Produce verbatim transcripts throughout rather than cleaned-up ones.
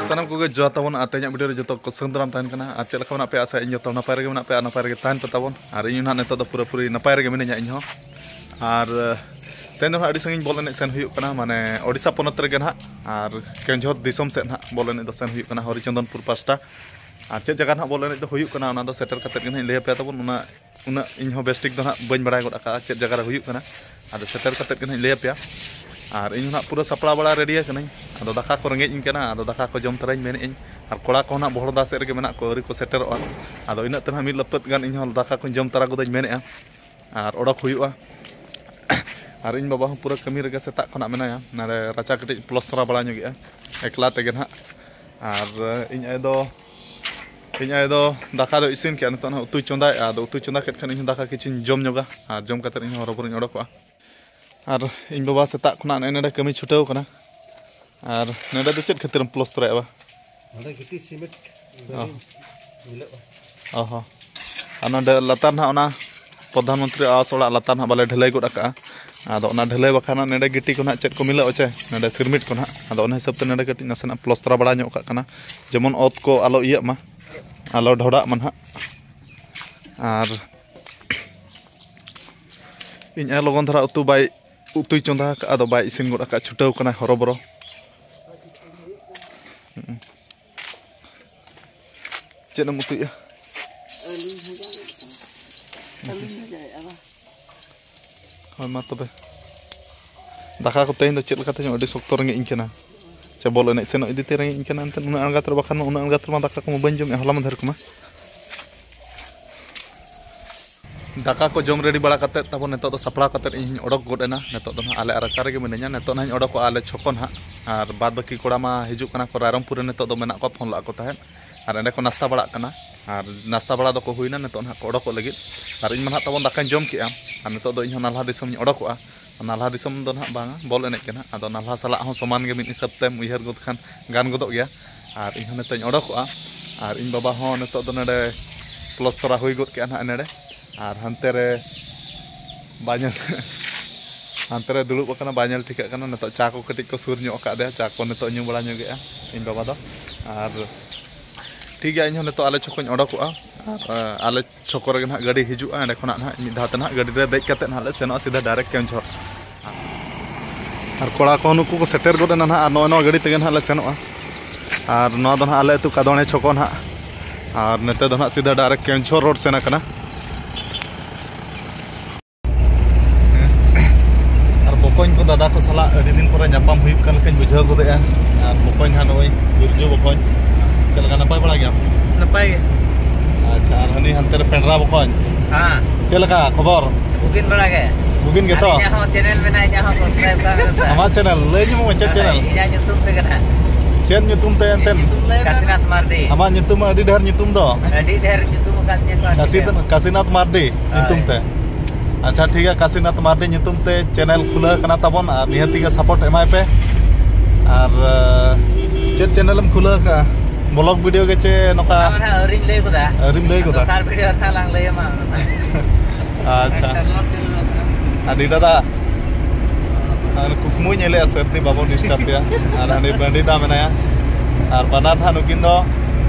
ᱥᱟᱱᱟᱢ ᱠᱚᱜᱮ ᱡᱚᱦᱟᱨ ᱛᱟᱵᱚᱱ᱾ ᱟᱨ ᱛᱮᱦᱮᱧᱟᱜ ᱵᱷᱤᱰᱤᱭᱳ ᱨᱮ ᱡᱚᱛᱚ ᱠᱚ ᱥᱟᱹᱜᱩᱱ ᱫᱟᱨᱟᱢ ᱛᱟᱦᱮᱱ ᱠᱟᱱᱟ᱾ ᱟᱨ ᱪᱮᱫ ᱞᱮᱠᱟ ᱢᱮᱱᱟᱜ ᱯᱮᱭᱟ? ᱟᱥᱟᱭᱟᱹᱧ ᱡᱚᱛᱚ ᱱᱟᱯᱟᱭ ᱨᱮᱜᱮ ᱢᱮᱱᱟᱜ ᱯᱮᱭᱟ ᱟᱨ ᱱᱟᱯᱟᱭ ᱨᱮᱜᱮ ᱛᱟᱦᱮᱱ ᱯᱮ ᱛᱟᱵᱚᱱ᱾ ᱟᱨ ᱤᱧ ᱦᱚᱸ ᱱᱟᱦᱟᱜ ᱱᱤᱛᱚᱜ ᱫᱚ ᱯᱩᱨᱟᱹᱯᱩᱨᱤ ᱱᱟᱯᱟᱭ ᱨᱮᱜᱮ ᱢᱤᱱᱟᱹᱧᱟ ᱤᱧ ᱦᱚᱸ᱾ ᱟᱨ ᱛᱮᱦᱮᱧ ᱫᱚ ᱱᱟᱦᱟᱜ ᱟᱹᱰᱤ ᱥᱟᱺᱜᱤᱧ ᱵᱚᱞ ᱮᱱᱮᱡ ᱥᱮᱱ ᱦᱩᱭᱩᱜ ᱠᱟᱱᱟ, ᱢᱟᱱᱮ ᱳᱰᱤᱥᱟ ᱯᱚᱱᱚᱛ ᱨᱮᱜᱮ ᱱᱟᱦᱟᱜ᱾ ᱟᱨ ᱠᱮᱸᱡᱷᱚᱨ ᱫᱤᱥᱚᱢ ᱥᱮᱫ ᱱᱟᱦᱟᱜ ᱵᱚᱞ ᱮᱱᱮᱡ ᱫᱚ ᱥᱮᱱ ᱦᱩᱭᱩᱜ ᱠᱟᱱᱟ, ᱦᱚᱨᱤᱪᱚᱸᱫᱚᱱᱯᱩᱨ ᱯᱟᱥᱴᱟ᱾ ᱟᱨ ᱪᱮᱫ ᱡᱟᱭᱜᱟ ᱱᱟᱦᱟᱜ ᱵᱚᱞ ᱮᱱᱮᱡ ᱫᱚ ᱦᱩᱭᱩᱜ ᱠᱟᱱᱟ, ᱚᱱᱟ ᱫᱚ ᱥᱮᱴᱮᱨ ᱠᱟᱛᱮᱫ ᱜᱮ ᱱᱟᱦᱟᱜ ᱤᱧ ᱞᱟᱹᱭ ᱟᱯᱮᱭᱟ ᱛᱟᱵᱚᱱ᱾ ᱩᱱᱟᱹᱜ ᱩᱱᱟᱹᱜ ᱤᱧ ᱦᱚᱸ ᱵᱮᱥ ᱴᱷᱤᱠ ᱫᱚ ᱱᱟᱦᱟᱜ ᱵᱟᱹᱧ ᱵᱟᱲᱟᱭ ᱜᱚᱫ ᱟᱠᱟᱫᱼᱟ ᱪᱮᱫ ᱡᱟᱭᱜᱟ ᱨᱮ ᱦᱩᱭᱩᱜ ᱠᱟᱱᱟ᱾ ᱟᱫᱚ ᱥᱮᱴᱮᱨ ᱠᱟᱛᱮᱫ ᱜᱮ ᱱᱟᱦᱟᱜ ᱤᱧ ᱞᱟᱹᱭ ᱟᱯᱮᱭᱟ᱾ ᱟᱨ ᱤᱧ ᱦᱚᱸ ᱱᱟᱦᱟᱜ ᱯᱩᱨᱟᱹ ᱥᱟᱯᱲᱟᱣ ᱵᱟᱲᱟ ᱨᱮᱰᱤ ᱟᱠᱟᱱᱟᱹᱧ᱾ ᱟᱫᱚ ᱫᱟᱠᱟ ᱠᱚ ᱨᱮᱸᱜᱮᱡ ᱤᱧ ᱠᱟᱱᱟ, ᱟᱫᱚ ᱫᱟᱠᱟ ᱠᱚ ᱡᱚᱢ ᱛᱚᱨᱟᱧ ᱢᱮᱱᱮᱫ ᱟᱹᱧ᱾ ᱟᱨ ᱠᱚᱲᱟ ᱠᱚ ᱱᱟᱦᱟᱜ ᱵᱚᱦᱚᱲᱫᱟ ᱥᱮᱫ ᱨᱮᱜᱮ ᱢᱮᱱᱟᱜ ᱠᱚᱣᱟ, ᱟᱹᱣᱨᱤ ᱠᱚ ᱥᱮᱴᱮᱨᱚᱜᱼᱟ᱾ ᱟᱫᱚ ᱤᱱᱟᱹᱜ ᱛᱮ ᱱᱟᱦᱟᱜ ᱢᱤᱫ ᱞᱟᱹᱯᱟᱹᱛ ᱜᱟᱱ ᱤᱧ ᱦᱚᱸ ᱫᱟᱠᱟ ᱠᱚᱧ ᱡᱚᱢ ᱛᱟᱨᱟ ᱜᱚᱫᱟᱹᱧ ᱢᱮᱱᱮᱫᱼᱟ᱾ ᱟᱨ ᱚᱰᱚᱠ ᱦᱩᱭᱩᱜᱼᱟ᱾ ᱟᱨ ᱤᱧ ᱵᱟᱵᱟ ᱦᱚᱸ ᱯᱩᱨᱟᱹ ᱠᱟᱹᱢᱤ ᱨᱮᱜᱮ ᱥᱮᱛᱟᱜ ᱠᱷᱚᱱᱟᱜ ᱢᱮᱱᱟᱭᱟ, ᱱᱚᱰᱮ ᱨᱟᱪᱟ ᱠᱟᱹᱴᱤᱡ ᱯᱞᱚᱥᱛᱚᱨᱟ ᱵᱟᱲᱟ ᱧᱚᱜᱮᱜᱼᱟ ᱮᱠᱞᱟ ᱛᱮᱜᱮ ᱱᱟᱦᱟᱜ᱾ ᱟᱨ ᱤᱧ ᱟᱭᱳ ᱫᱚ ᱤᱧ ᱟᱭᱳ ᱫᱚ ᱫᱟᱠᱟ ᱫᱚ ᱤᱥᱤᱱ ᱠᱮᱜᱼᱟ, ᱱᱤᱛᱚᱜ ᱱᱟᱦᱟᱜ ᱩᱛᱩᱭ ᱪᱚᱸᱫᱟᱭᱮᱜᱼᱟ᱾ ᱟᱫᱚ ᱩᱛᱩᱭ ᱪᱚᱸᱫᱟ ᱠᱮᱫ ᱠᱷᱟᱱ ᱤᱧ ᱦᱚᱸ ᱫᱟᱠᱟ ᱠᱤᱪᱷᱩᱧ ᱡᱚᱢ ᱧᱚᱜᱟ, ᱟᱨ ᱡᱚᱢ ᱠᱟᱛᱮᱫ ᱤᱧ ᱦᱚᱸ ᱦᱚᱨᱚᱵᱚᱨᱚᱧ ᱚᱰᱚᱠᱚᱜᱼᱟ᱾ ᱟᱨ ᱤᱧ ᱵᱟᱵᱟ ᱥᱮᱛᱟᱜ ᱠᱷᱚᱱᱟᱜ ᱱᱮᱜᱼᱮ ᱱᱚᱰᱮ ᱠᱟᱹᱢᱤ ᱪᱷᱩᱴᱟᱹᱣ ᱠᱟᱱᱟ᱾ ᱟᱨ ᱱᱚᱰᱮ ᱫᱚ ᱪᱮᱫ ᱠᱷᱟᱹᱛᱤᱨᱮᱢ ᱯᱞᱚᱥᱛᱚᱨᱟᱭᱟ ᱵᱟ? ᱚᱸᱰᱮ ᱜᱤᱴᱤ ᱥᱤᱢᱮᱱᱴ ᱚ᱾ ᱢᱤᱞᱟᱹᱜᱼᱟ᱾ ᱚ ᱦᱚᱸ᱾ ᱟᱨ ᱱᱚᱰᱮ ᱞᱟᱛᱟᱨ ᱱᱟᱦᱟᱜ ᱚᱱᱟ ᱯᱨᱚᱫᱷᱟᱱ ᱢᱚᱱᱛᱨᱤ ᱟᱵᱟᱥ ᱚᱲᱟᱜ ᱞᱟᱛᱟᱨ ᱱᱟᱦᱟᱜ ᱵᱟᱞᱮ ᱰᱷᱟᱹᱞᱟᱹᱭ ᱜᱚᱫ ᱟᱠᱟᱜᱼᱟ᱾ ᱟᱫᱚ ᱚᱱᱟ ᱰᱷᱟᱹᱞᱟᱹᱭ ᱵᱟᱠᱷᱨᱟ ᱱᱟᱦᱟᱜ ᱱᱚᱰᱮ ᱜᱤᱴᱤ ᱠᱚ ᱱᱟᱦᱟᱜ ᱪᱮᱫ ᱠᱚ ᱢᱤᱞᱟᱹᱜᱼᱟ ᱪᱮ, ᱱᱚᱰᱮ ᱥᱤᱨᱢᱤᱴ ᱠᱚ ᱱᱟᱦᱟᱜ᱾ ᱟᱫᱚ ᱚᱱᱟ ᱦᱤᱥᱟᱹᱵ ᱛᱮ ᱱᱚᱰᱮ ᱠᱟᱹᱴᱤᱡ ᱱᱟᱥᱮᱱᱟᱜ ᱯᱞᱚᱥᱛᱚᱨᱟ ᱵᱟᱲᱟ ᱧᱚᱜ ᱠᱟᱜ ᱠᱟᱱᱟ, ᱡᱮᱢᱚᱱ ᱚᱛ ᱠᱚ ᱟᱞᱚ ᱤᱭᱟᱹᱜ ᱢᱟ, ᱟᱞᱚ ᱰᱷᱚᱰᱟᱜ ᱢᱟ ᱱᱟᱦᱟᱜ᱾ ᱟᱨ ᱤᱧ ᱟᱭᱳ ᱞᱚᱜᱚᱱ ᱫᱷᱟᱨᱟ ᱩᱛᱩ ᱵᱟᱭ ᱩᱛᱩᱭ ᱪᱚᱸᱫᱟ ᱟᱠᱟᱫᱼᱟ, ᱟᱫᱚ ᱵᱟᱭ ᱤᱥᱤᱱ ᱜᱚᱫ ᱟᱠᱟᱫᱼᱟ, ᱪᱷᱩᱴᱟᱹᱣ ᱠᱟᱱᱟᱭ ᱦᱚᱨᱚᱵᱚᱨᱚ᱾ ᱦᱩᱸ᱾ ᱪᱮᱫ ᱮᱢ ᱩᱛᱩᱭᱮᱫᱼᱟ? ᱟᱹᱞᱩᱧ ᱵᱷᱟᱡᱟ ᱞᱟᱹᱜᱤᱫ᱾ ᱟᱹᱞᱩᱧ ᱵᱷᱟᱡᱟᱭᱮᱫᱼᱟ ᱵᱟᱝ? ᱦᱳᱭ, ᱢᱟ ᱛᱚᱵᱮ᱾ ᱫᱟᱠᱟ ᱠᱚ ᱛᱮᱦᱮᱧ ᱫᱚ ᱪᱮᱫ ᱞᱮᱠᱟ ᱛᱮᱪᱚᱝ ᱟᱹᱰᱤ ᱥᱚᱠᱛᱚ ᱨᱮᱸᱜᱮᱡ ᱤᱧ ᱠᱟᱱᱟ᱾ ᱪᱮ ᱵᱚᱞ ᱮᱱᱮᱡ ᱥᱮᱱᱚᱜ ᱤᱫᱤ ᱛᱮ ᱨᱮᱸᱜᱮᱡ ᱤᱧ ᱠᱟᱱᱟ, ᱮᱱᱛᱮᱫ ᱩᱱᱟᱹᱜ ᱟᱬᱜᱟᱛ ᱨᱮ, ᱵᱟᱠᱷᱟᱱ ᱢᱟ ᱩᱱᱟᱹᱜ ᱟᱬᱜᱟᱛ ᱨᱮᱢᱟ ᱫᱟᱠᱟ ᱠᱚᱢᱟ ᱵᱟᱹᱧ ᱡᱚᱢᱮᱫᱼᱟ ᱦᱚᱞᱟ ᱢᱟᱫᱷᱮᱨ ᱠᱚᱢᱟ᱾ ᱫᱟᱠᱟ ᱠᱚ ᱡᱚᱢ ᱨᱮᱰᱤ ᱵᱟᱲᱟ ᱠᱟᱛᱮᱫ ᱛᱟᱵᱚᱱ ᱱᱤᱛᱚᱜ ᱫᱚ ᱥᱟᱯᱲᱟᱣ ᱠᱟᱛᱮᱫ ᱤᱧ ᱦᱚᱧ ᱚᱰᱚᱠ ᱜᱚᱫ ᱮᱱᱟ᱾ ᱱᱤᱛᱚᱜ ᱫᱚ ᱱᱟᱦᱟᱜ ᱟᱞᱮ ᱨᱟᱪᱟ ᱨᱮᱜᱮ ᱢᱤᱱᱟᱹᱧᱟ᱾ ᱱᱤᱛᱚᱜ ᱱᱟᱦᱟᱜ ᱤᱧ ᱚᱰᱚᱠᱚᱜᱼᱟ ᱟᱞᱮ ᱪᱷᱚᱠᱚ ᱱᱟᱦᱟᱜ᱾ ᱟᱨ ᱵᱟᱫ ᱵᱟᱹᱠᱤ ᱠᱚᱲᱟ ᱢᱟ ᱦᱤᱡᱩᱜ ᱠᱟᱱᱟ ᱠᱚ, ᱨᱟᱭᱨᱚᱝᱯᱩᱨ ᱨᱮ ᱱᱤᱛᱚᱜ ᱫᱚ ᱢᱮᱱᱟᱜ ᱠᱚᱣᱟ, ᱯᱷᱳᱱ ᱞᱟᱜ ᱠᱚ ᱛᱟᱦᱮᱸᱫ᱾ ᱟᱨ ᱮᱸᱰᱮ ᱠᱚ ᱱᱟᱥᱛᱟ ᱵᱟᱲᱟᱜ ᱠᱟᱱᱟ᱾ ᱟᱨ ᱱᱟᱥᱛᱟ ᱵᱟᱲᱟ ᱫᱚᱠᱚ ᱦᱩᱭᱱᱟ, ᱱᱤᱛᱚᱜ ᱱᱟᱦᱟᱜ ᱠᱚ ᱚᱰᱚᱠᱚᱜ ᱞᱟᱹᱜᱤᱫ᱾ ᱟᱨ ᱤᱧ ᱢᱟ ᱱᱟᱦᱟᱜ ᱛᱟᱵᱚᱱ ᱫᱟᱠᱟᱧ ᱡᱚᱢ ᱠᱮᱜᱼᱟ᱾ ᱟᱨ ᱱᱤᱛᱚᱜ ᱫᱚ ᱤᱧ ᱦᱚᱸ ᱱᱟᱞᱦᱟ ᱫᱤᱥᱚᱢ ᱤᱧ ᱚᱰᱚᱠᱚᱜᱼᱟ᱾ ᱱᱟᱞᱦᱟ ᱫᱤᱥᱚᱢ ᱫᱚ ᱱᱟᱦᱟᱜ ᱵᱟᱝᱟ, ᱵᱚᱞ ᱮᱱᱮᱡ ᱠᱟᱱᱟ᱾ ᱟᱫᱚ ᱱᱟᱞᱦᱟ ᱥᱟᱞᱟᱜ ᱦᱚᱸ ᱥᱚᱢᱟᱱ ᱜᱮ ᱢᱤᱫ ᱦᱤᱥᱟᱹᱵ ᱛᱮᱢ ᱩᱭᱦᱟᱹᱨ ᱜᱚᱫ ᱠᱷᱟᱱ ᱜᱟᱱ ᱜᱚᱫᱚᱜ ᱜᱮᱭᱟ᱾ ᱟᱨ ᱤᱧ ᱦᱚᱸ ᱱᱤᱛᱚᱜ ᱤᱧ ᱚᱰᱚᱠᱚᱜᱼᱟ᱾ ᱟᱨ ᱤᱧ ᱵᱟᱵᱟ ᱦᱚᱸ ᱱᱤᱛᱚᱜ ᱫᱚ ᱱᱚᱰᱮ ᱯᱞᱚᱥᱛᱚᱨᱟ ᱦᱩᱭ ᱜᱚᱫ ᱠᱮᱜᱼᱟ ᱱᱟᱦᱟᱜ ᱱᱚᱰᱮ᱾ ᱟᱨ ᱦᱟᱱᱛᱮ ᱨᱮ ᱵᱟᱭ ᱧᱮᱞ ᱦᱟᱱᱛᱮ ᱨᱮ ᱫᱩᱲᱩᱵ ᱟᱠᱟᱱᱟ, ᱵᱟᱭ ᱧᱮᱞ ᱴᱷᱤᱠᱟᱹᱜ ᱠᱟᱱᱟ᱾ ᱱᱤᱛᱚᱜ ᱪᱟ ᱠᱚ ᱠᱟᱹᱴᱤᱡ ᱠᱚ ᱥᱩᱨ ᱧᱚᱜ ᱟᱠᱟᱫᱮᱭᱟ, ᱪᱟ ᱠᱚ ᱱᱤᱛᱚᱜ ᱧᱩ ᱵᱟᱲᱟ ᱧᱚᱜᱮᱜᱼᱟ ᱤᱧ ᱵᱟᱵᱟ ᱫᱚ᱾ ᱟᱨ ᱴᱷᱤᱠ ᱜᱮᱭᱟ, ᱤᱧ ᱦᱚᱸ ᱱᱤᱛᱚᱜ ᱟᱞᱮ ᱪᱷᱚᱠᱚᱧ ᱚᱰᱚᱠᱚᱜᱼᱟ᱾ ᱟᱨ ᱟᱞᱮ ᱪᱷᱚᱠᱚ ᱨᱮᱜᱮ ᱱᱟᱦᱟᱜ ᱜᱟᱹᱰᱤ ᱦᱤᱡᱩᱜᱼᱟ, ᱚᱸᱰᱮ ᱠᱷᱚᱱᱟᱜ ᱱᱟᱦᱟᱜ ᱢᱤᱫ ᱫᱷᱟᱣ ᱛᱮ ᱱᱟᱦᱟᱜ ᱜᱟᱹᱰᱤ ᱨᱮ ᱫᱮᱡ ᱠᱟᱛᱮᱫ ᱱᱟᱦᱟᱜ ᱞᱮ ᱥᱮᱱᱚᱜᱼᱟ ᱥᱤᱫᱷᱟ direct ᱠᱮᱣᱚᱱᱡᱷᱚᱨ᱾ ᱟᱨ ᱠᱚᱲᱟ ᱠᱚ ᱱᱩᱠᱩ ᱠᱚ ᱥᱮᱴᱮᱨ ᱜᱚᱫ ᱮᱱᱟ ᱱᱟᱦᱟᱜ, ᱟᱨ ᱱᱚᱜᱼᱚᱭ ᱱᱚᱣᱟ ᱜᱟᱹᱰᱤ ᱛᱮᱜᱮ ᱱᱟᱦᱟᱜ ᱞᱮ ᱥᱮᱱᱚᱜᱼᱟ᱾ ᱟᱨ ᱱᱚᱣᱟ ᱫᱚ ᱱᱟᱦᱟᱜ ᱟᱞᱮ ᱟᱹᱛᱩ ᱠᱟᱫᱚᱬᱮ ᱪᱷᱚᱠᱚ ᱱᱟᱦᱟᱜ, ᱟᱨ ᱱᱚᱛᱮ ᱫᱚ ᱱᱟᱦᱟᱜ ᱥᱤᱫᱷᱟ direct ᱠᱮᱣᱚᱱᱡᱷᱚᱨ road ᱥᱮᱱ ᱟᱠᱟᱱᱟ᱾ ᱟᱨ ᱵᱚᱠᱚᱧ ᱠᱚ ᱫᱟᱫᱟ ᱠᱚ ᱥᱟᱞᱟᱜ ᱟᱹᱰᱤ ᱫᱤᱱ ᱯᱚᱨᱮ ᱧᱟᱯᱟᱢ ᱦᱩᱭᱩᱜ ᱠᱟᱱ ᱞᱮᱠᱟᱧ ᱵᱩᱡᱷᱟᱹᱣ ᱜᱚᱫᱮᱜᱼᱟ᱾ ᱟᱨ ᱵᱚᱠᱚᱧ ᱦᱟᱸᱜ ᱱᱚᱜᱼᱚᱭ ᱵᱤᱨᱡᱩ ᱵᱚᱠᱚᱧ, ᱪᱮᱫ ᱞᱮᱠᱟ, ᱱᱟᱯᱟᱭ ᱵᱟᱲᱟ ᱜᱮᱭᱟᱢ? ᱱᱟᱯᱟᱭ ᱜᱮ᱾ ᱟᱪᱪᱷᱟ, ᱟᱨ ᱦᱟᱹᱱᱤ ᱦᱟᱱᱛᱮ ᱨᱮ ᱯᱮᱸᱰᱨᱟ ᱵᱚᱠᱚᱧ, ᱦᱮᱸ᱾ ᱪᱮᱫ ᱞᱮᱠᱟ ᱠᱷᱚᱵᱚᱨ? ᱵᱩᱜᱤᱱ ᱵᱟᱲᱟ ᱜᱮ᱾ ᱵᱩᱜᱤᱱ ᱜᱮᱛᱚ? ᱟᱨ ᱤᱧᱟᱹᱜ ᱦᱚᱸ channel ᱢᱮᱱᱟᱜᱼᱟ, ᱤᱧᱟᱹᱜ ᱦᱚᱸ subscribe ᱠᱟᱜ ᱢᱮ ᱛᱚ᱾ ᱟᱢᱟᱜ channel ᱞᱟᱹᱭ ᱧᱚᱜ ᱢᱮ, ᱪᱮᱫ channel? ᱤᱧᱟᱹᱜ ᱧᱩᱛᱩᱢ ᱛᱮᱜᱮ ᱱᱟᱦᱟᱜ᱾ ᱪᱮᱫ ᱧᱩᱛᱩᱢ ᱛᱮ ᱮᱱᱛᱮᱫ? ᱧᱩᱛᱩᱢ ᱞᱟᱹᱭ ᱢᱮ᱾ ᱠᱟᱥᱤᱱᱟᱛᱷ ᱢᱟᱨᱰᱤ᱾ ᱟᱢᱟᱜ ᱧᱩᱛᱩᱢ ᱢᱟ ᱟᱹᱰᱤ ᱰᱷᱮᱨ ᱧᱩᱛᱩᱢ ᱫᱚ᱾ ᱟᱹᱰᱤ ᱰᱷᱮᱨ ᱧᱩᱛᱩᱢ ᱟᱠᱟᱫ ᱛᱤᱧᱟᱹ ᱠᱚ ᱟᱨ ᱠᱟᱥᱤ-, ᱪᱮᱫ? ᱠᱟᱥᱤᱱᱟᱛᱷ ᱢᱟᱨᱰᱤ ᱧᱩᱛᱩᱢ ᱦᱳᱭ᱾ ᱛᱮ᱾ ᱟᱪᱪᱷᱟ, ᱴᱷᱤᱠ ᱜᱮᱭᱟ, ᱠᱟᱥᱤᱱᱟᱛᱷ ᱢᱟᱨᱰᱤ ᱧᱩᱛᱩᱢ ᱛᱮ channel ᱠᱷᱩᱞᱟᱹᱣ ᱠᱟᱱᱟ ᱛᱟᱵᱚᱱ, ᱟᱨ ᱱᱤᱦᱟᱹᱛᱤ ᱜᱮ support ᱮᱢᱟᱭ ᱯᱮ᱾ ᱟᱨ, ᱟᱸ, ᱪᱮᱫ channel ᱮᱢ ᱠᱷᱩᱞᱟᱹᱣ ᱠᱟᱜᱼᱟ? Vlog video ᱜᱮ ᱪᱮ ᱱᱚᱝᱠᱟ? ᱚᱱᱟ ᱢᱟ ᱱᱟᱦᱟᱜ ᱟᱹᱣᱨᱤᱧ ᱞᱟᱹᱭ ᱜᱚᱫᱟ᱾ ᱟᱹᱣᱨᱤᱢ ᱞᱟᱹᱭ ᱜᱚᱫᱟ? ᱫᱚᱥᱟᱨ video ᱨᱮ ᱱᱟᱦᱟᱜ ᱞᱟᱝ ᱞᱟᱹᱭ ᱟᱢᱟ ᱚᱱᱟ ᱫᱚ᱾ ᱟᱪᱪᱷᱟ᱾ ᱟᱨ ᱱᱤᱰᱟ ᱫᱟ, ᱟᱨ ᱠᱩᱠᱢᱩᱭ ᱧᱮᱞᱮᱜᱼᱟ, ᱥᱟᱹᱨᱫᱤ ᱵᱟᱵᱚ disturb ᱯᱮᱭᱟ᱾ ᱟᱨ ᱦᱟᱹᱱᱤ ᱵᱟᱹᱱᱰᱤ ᱫᱟ ᱢᱮᱱᱟᱭᱟ᱾ ᱟᱨ ᱵᱟᱱᱟᱨ ᱱᱟᱦᱟᱜ ᱱᱩᱠᱤᱱ ᱫᱚ